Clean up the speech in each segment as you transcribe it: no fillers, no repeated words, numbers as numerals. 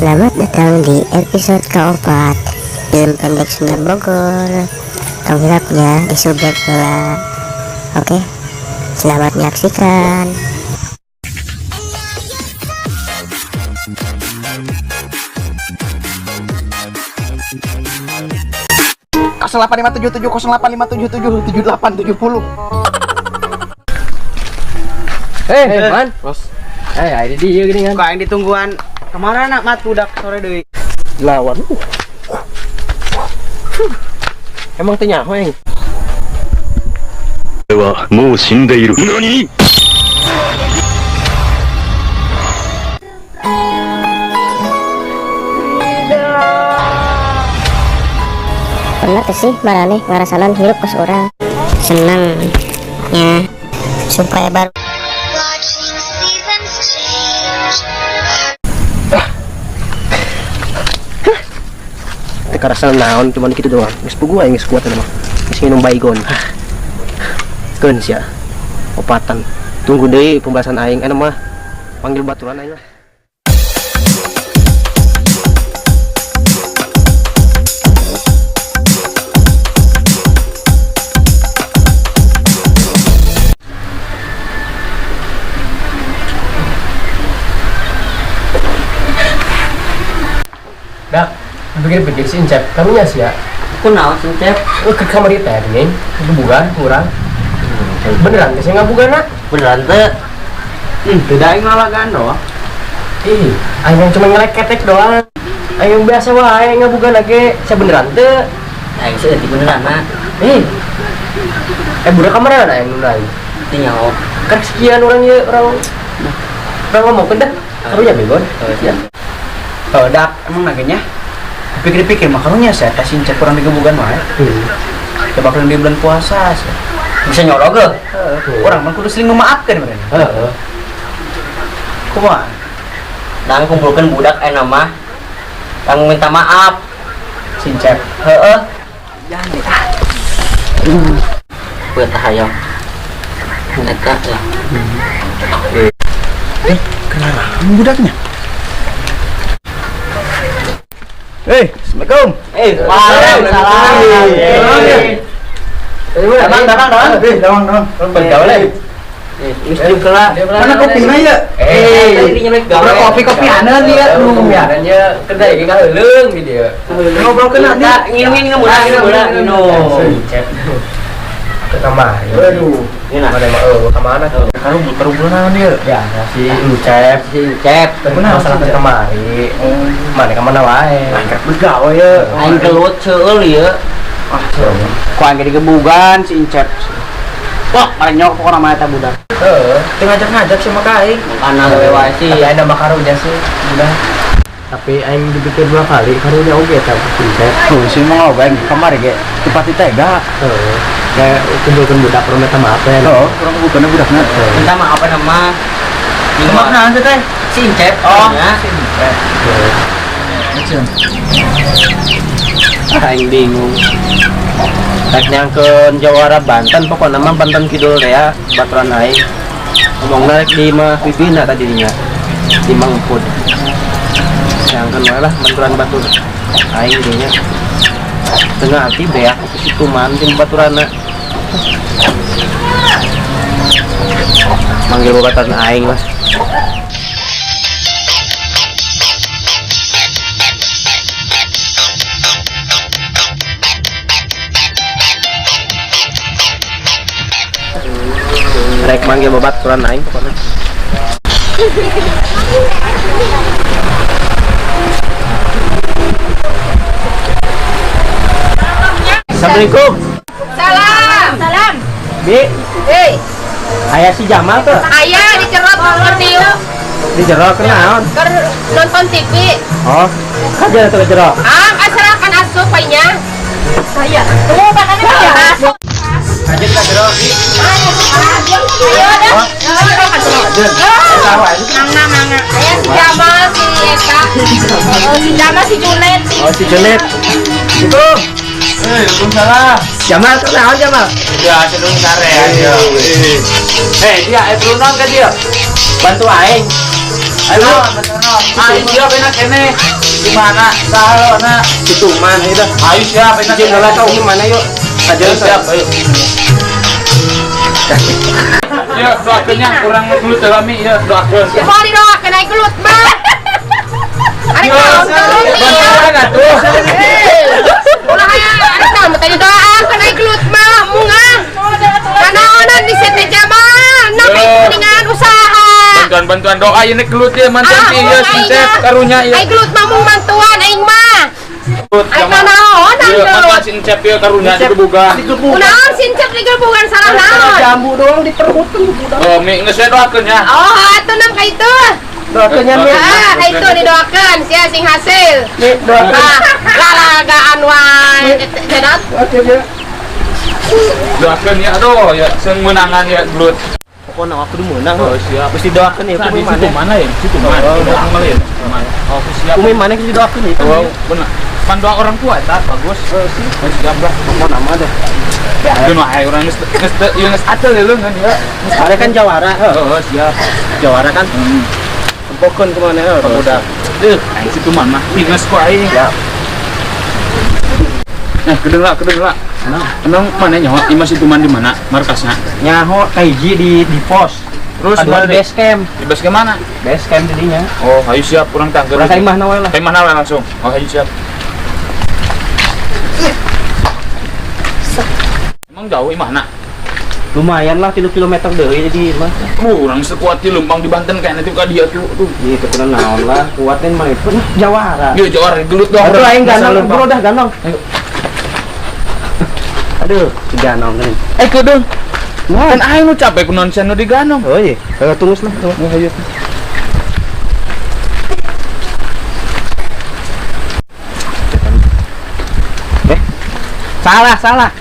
Selamat datang di episode keempat film pendek Sunda Bogor. Tong hilap nya di subscribe lah. Oke, selamat menyaksikan. Kosong delapan lima tujuh tujuh kosong delapan lima tujuh tujuh tujuh delapan tujuh puluh. Man. Bos. Ada dia gini kan. Kok yang ditungguan kemarin nak mat budak sore deui. Lawan. Emang teu nyaho yang. はもう死んでいる。何？ Pernah tuh sih maraneh ngarasanan hirup kos urang. Seneng nya supaya baru Watching seasons change. Teu karasa naon cuman kitu doang. Geus puguh aing geus kuat mah. Geus nginum baygon. Keun sia. Opatan. Tunggu deui pembahasan aing anu mah panggil baturan aing lah. Dak, pikir-pikir si Encep, kamu nya sih ya? Aku naon si Encep? Ke kamar itu ya, nih, bukan kurang. Beneran, saya nggak bukan nak? Beneran teh? Tidak aing ngalagan doang. Ih, aing cuma ngelek-ketek doang. Aing biasa wae nggak bukan lagi. Saya beneran teh? Aing sih jadi beneran nak. Budak kamar mana aing nunai? Tinggal. Kan sekian orang ya orang ngomong dah. Karunya begon. Iya. Oh, dak emang naganya pikir-pikir makanya saya kasih Encep kurang digebukan mah. Coba kurang di bulan puasa sih. Bisa nyorok ge. Orang mah kudu sering memaafkan mereka. Heeh. Kumaha? Dang kumpulkeun budak aya mah. Dang minta maaf si Encep. Heeh. Jangan deh ah. Buat hayang. Eta ya. Kenapa budaknya? Assalamualaikum. Waalaikumsalam. Damang, damang. Bergaul. Mana kopinya ya? Kopi aneun ya. Kopi aneun ya. Kedai ge ngaheuleung di dieu. Ngobrol kena nih. Nginum minum. Ke kamar. Aduh. Mana mah ka mana tuh? Karubulan ya. Ya, si Encep, Masalah ke kamari. Mana ka mana wae. Angkat begawe ya. Aing gelut seueul ieu. Ah, ku aing digebugan si Encep. Wah, paling nyok pokokna mah eta budak. Heeh, teu ngajak-ngajak sama ka aing. Makana gawe wae sih. Tapi aing mah karunya sih budak. Tapi aing dipikir dua kali karunya oge eta si Encep. Tuh, si mau aing kamari ge tepati tega. Heeh. Kayak kumpulkeun budak perlu minta maaf ya. Heeh, urang kumpulkeun budakna. Minta maaf apa nama? Minta maaf naon teh? Si Encep. Oh, si Encep. Aing bingung. Rek nyangkeun jawara Banten pokokna mah Banten Kidul teh ya, baturan aing. Ngomongna rek di mah Bibina tadi dinya. Di Mang Pud. Nyangkeun wae lah baturan batur aing dinya. Tengah hati beak ke situ man jeung baturanna. Manggil babaturan aing lah. Rek manggil babaturan aing pokoknya. Assalamualaikum. Salam. Salam. Bi. Hei. Ayah si Jamal tuh. Ayah dicerot keur dieu. Dicerot kunaon? Keur nonton TV. Oh, kaja tuh dicerot. Ah, asarakan asup painya. Saya. Tunggu makannya ya. Asup. Kaja kita cerot, Bi. Ayo dah. Mangga. Ayah si Jamal si Eta. Si Jamal si Junet. Oh, si Junet. Itu. Waalaikumsalam. Jamal tuh naon Jamal? Ya, cenderung sare aja. Dia perlu naon ka dia? Bantu aing. Ayo, ayo siap enak ini. Di mana? Saha na? Situman ayo dah. Ayo siap enak. Izin heula ka mana yuk. Ayo siap, ayo. Ya, doakeunnya kurang gelut dalam ya, doakeun. Mau didoakeun aing gelut mah. Ari naon gelut Bantuan atuh. Ulah aya ari naon teh didoakeun aing gelut mah mungah. Kanaonan di sete Jamal, nah kuningan usaha. Bantuan-bantuan doa ini gelut ya mantan ieu sincep karunya ieu. Aing gelut mah mung mantuan aing mah. Aing naon Ieu mantuan sincep ieu karunya digebugan. Kunaon sincep digebugan salah naon? Jambu doang diperebutkeun ku budak. Oh, mi geus we doakeun ya. Oh, atuh nang ka itu. Doakeun nya mi. Ah, ka itu didoakeun sia sing hasil. Mi doakeun. Ah, lalagaan wae. Jadot. Doakeun ya. Doakeun ya aduh ya sing meunangan ya gelut. Pokoknya aku udah menang. Oh, siap. Mesti doakeun ya, Nah, di kumaha situ mana. mana ya? Di situ mana? Oh, Doakeun ya. Oh, siap. Kumaha mana mesti doakeun ya. Oh, benar. Pan doa orang tua eta bagus. Oh, sih. Oh, siap lah. Pokoknya nama deh. Geus wae urang geus geus ieu geus atel ya leungeun ya. Ada kan jawara, heuh. Heeh, siap. Jawara kan. Tempokeun kumaha heuh budak. Deuh, aing situ mah geus ku aing. Siap. Eh, kedeung lah, kedeung lah. Emang mana nyawa? Imah Situman di mana? Markasnya? Nyaho kahiji di pos. Terus Kedua mana di base camp. Di base camp mana? Base camp jadinya. Oh, ayo siap, kurang tangga. Urang ka imahna we lah. Ka imahna we langsung. Oh, ayo siap. Emang jauh imahna? Lumayan lah 3 km deui jadi mah. Urang sekuat di Lembang di Banten kayaknya tuh ka dia tuh. Tuh. Ieu teh kudu naon lah, kuatin mah itu jawara. Ieu jawara gelut doang. Aduh aing ganong, Lembang. bro dah ganong. Ayo. Aduh, si ganong geuning. Eh, kedeung. Nah. Kan aing nu capek ku nonsen nu diganong. Oh iya, kalau tunggu lah. Oh, ayo. Eh, salah, salah.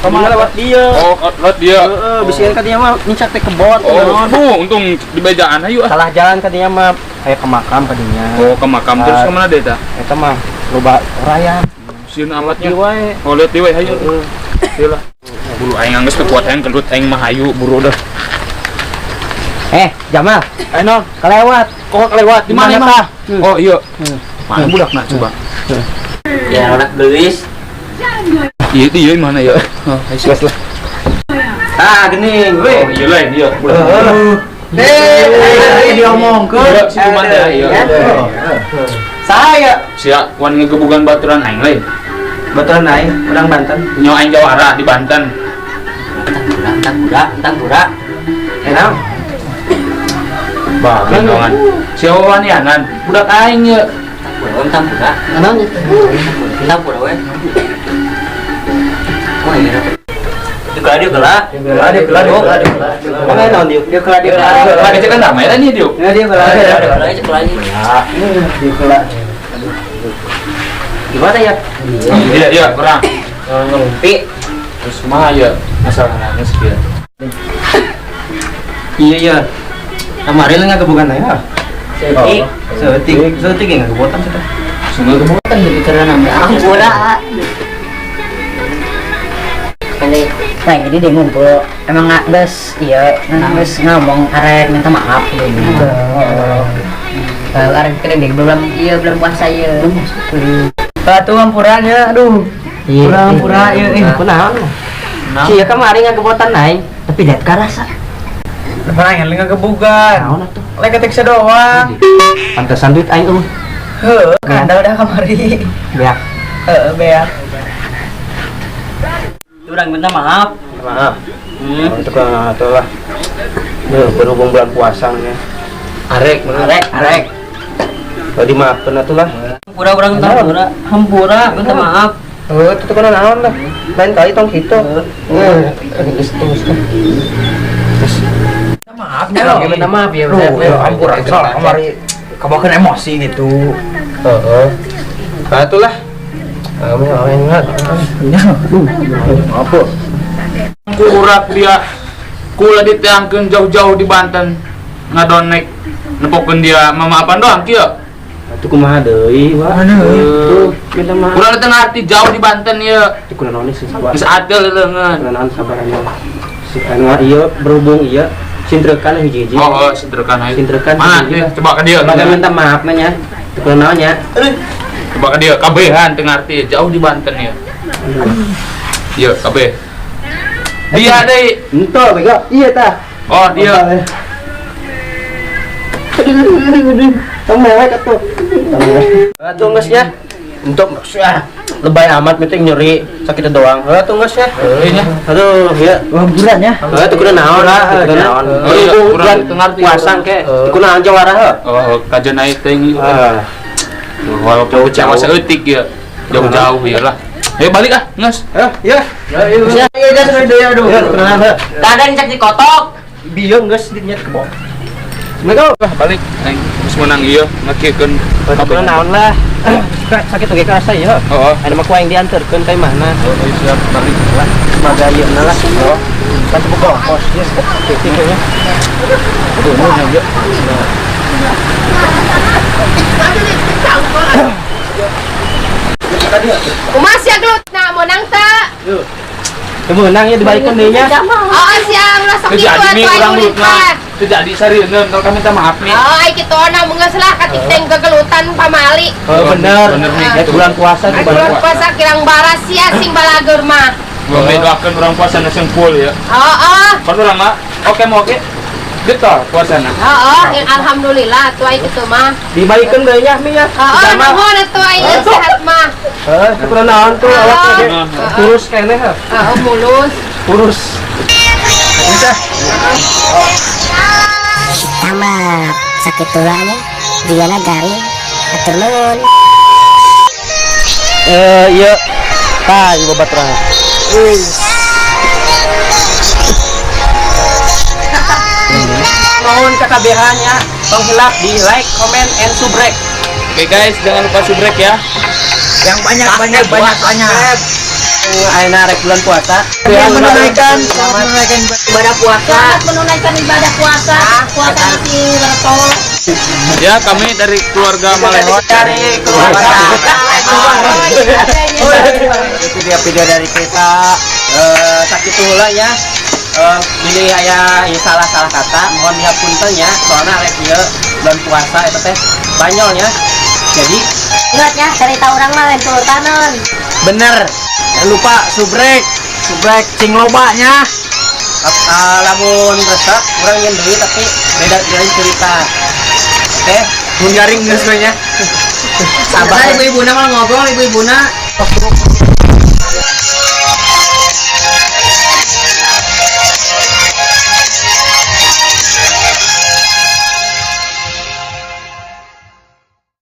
Kemana lewat dia? Oh, lewat dia. Heeh, bisian katanya mah nincak teh kebon. Oh, aduh, untung di bejaan ayo ah. Salah jalan katanya mah kayak ke makam katanya. Oh, ke makam terus Ah. ke mana deh ta? Eta mah loba orayan. Sieun alatnya. Di wae. Oh, lihat di wae hayu. Heeh. Ieu lah. Buru aing geus teu kuat aing gelut aing mah hayu buru dah. Eh, Jamal, Ayo non, kelewat. kok kelewat di mana tah? mah? Oh, iya. Mana budakna coba? Ya anak gelis. Iya, itu iya mana ya? Oh, ayo Geus lah. Ah, geuning we. Oh, iya lain, iya. Budak. Eh, diomongkeun. Iya, si Kuman teh, iya. Saya Sia, wan ngegebugan baturan aing lain. baturan aing urang Banten. Nyawa aing jawara di Banten. Entang pura, entang pura. Eh, naon? Bah, gendongan. Sia wanianan, budak aing ye. Entang pura, Naon itu? entang pura we. Oh iya. Juga dia gelah. Dia gelah, dia gelah, dia gelah, dia gelah. Mana naon dia? Dia gelah, dia gelah. Lah kecil kan ramai dah nih, Diuk. Ya, dia gelah. Dia gelah, dia gelah. Dia gelah. Gimana ya? Iya, iya, kurang. Ngerumpi. Terus mah ya masalahnya sekian. Iya, iya. Kemarin nggak gebukan ya? Setik. Setik, setik nggak gebukan sudah. Semua Kan pikiran ame Ampura. Kali, nah jadi dia ngumpul emang nggak geus iya geus ngomong arek minta maaf gitu. Arek kena deh belum iya belum puasa iya. Batu ampuranya, aduh. Iya. Kurang ampura ieu eh. Kunaon? Sia kemarin nggak gebukan naik. Tapi lihat karasa. Lepas aing ngegebugan. Naon atuh? Lek ketik doang. Pantesan duit aing eueuh. Heuh, kandal dah kamari. Beak. Heeh, beak. Urang minta maaf. Maaf. Itu kan atuh lah. Duh, berhubung bulan puasa nya. Arek, arek, arek. Kalau dimaafkan atuh lah. Hampura urang minta hampura. Hampura minta maaf. Oh, itu kan naon lah. Lain kali tong kitu. Heeh, geus geus. Maaf, Ya, minta maaf ya. Duh, ampura salah kamari kabakeun emosi gitu. Heeh. Nah, itulah. Kami orang ingat. Apa? Kurak dia kula diteangkeun jauh-jauh di Banten ngadonek nepokeun dia mamaafan doang kieu. Itu kumaha deui, Wak? Tuh, minta maaf. Urang teu ngarti jauh di Banten ieu. Itu kunaon sih sabar. Geus adil leungeun. Kunaon sabar anu. Si anu ieu berhubung ieu Sintrekan hiji-hiji. Oh, sintrekan aja. Sintrekan. Mana? Coba ke dia. Baga minta maaf nya. Teu naon nya. Coba ke dia kabehan teu ngarti jauh di Banten ya. Iya, kabeh. Dia deui. Ento bego. Iya tah. Oh, dia. Tong mewek atuh. Atuh geus nya. Untuk ah, lebay amat meeting nyeri sakit doang. Heuh atuh geus ya. Heuh nya. Aduh, ya. Wah, bulan ya. Heuh teu kudu naon lah, teu kudu naon. Kurang teu ngarti. Puasa ke. Teu kudu naon jawara heuh. Oh, kajian naik teh. Walaupun kecewa saeutik ya. Jauh-jauh ya lah. Ayo balik ah, geus. Heh, ya. Ya, ya, ya, aduh. Tadi cek di kotok. Bieu geus dinya kebok. Assalamualaikum. Wah, balik. Neng geus meunang ieu ngakiekeun kabeh naon lah. Sakit oge kerasa ya. Heeh. Aya mah ku aing dianterkeun ka imahna. Oh, siap balik lah. Semoga ieu lah. Oh. Kan buka ongkos ya. Titik nya. Aduh, mun ieu. Kumaha sia gelut na meunang teu? Teu meunang ya dibalikeun deui nya. Oh, sia ulah sok kitu atuh aing ulin teh. Teu jadi sarieun kalau kami minta maaf nih. Oh, ai kitu na geus lah katik teh gegelutan pamali. Oh, bener. Bener nih. Bulan puasa di bulan puasa kirang baras sia sing balagur mah. Gua doakeun urang puasa na sing full ya. Heeh. Kan urang mah oke mau oke. Getol puasana. Heeh, alhamdulillah atuh ai kitu mah. Dibalikeun deui nya mi ya. Heeh, nuhun atuh ai sehat mah. Heuh, teu kudu naon tuh awak ge. Kurus keneh heuh. Heeh, mulus. Kurus. Bisa. Tamat sakit tulangnya jigana garing atur nuhun. Iya. Tah ieu babaturan. Mohon KKBH-nya tong hilap di like, comment, and subrek. Oke guys, jangan lupa subrek ya. Yang banyak banyak banyak banyak. Ayeuna rek bulan puasa. Yang menunaikan ibadah puasa. Menunaikan ibadah puasa. Puasa masih bertol. Ya, kami dari keluarga Malehot. Dari keluarga. Itu dia video dari kita. Sakitu heula ya. Bilih aya salah-salah kata, mohon dihapunten ya. Soalna rek ieu bulan puasa eta teh banyol ya. Jadi ingat ya, cerita orang mah lain turutanan. Bener. Jangan lupa subrek, subrek cing loba nya. Lamun resep urang nyeun deui tapi beda lain cerita. Oke, mun garing geus we nya. Sabar ibu-ibuna mah ngobrol ibu-ibuna.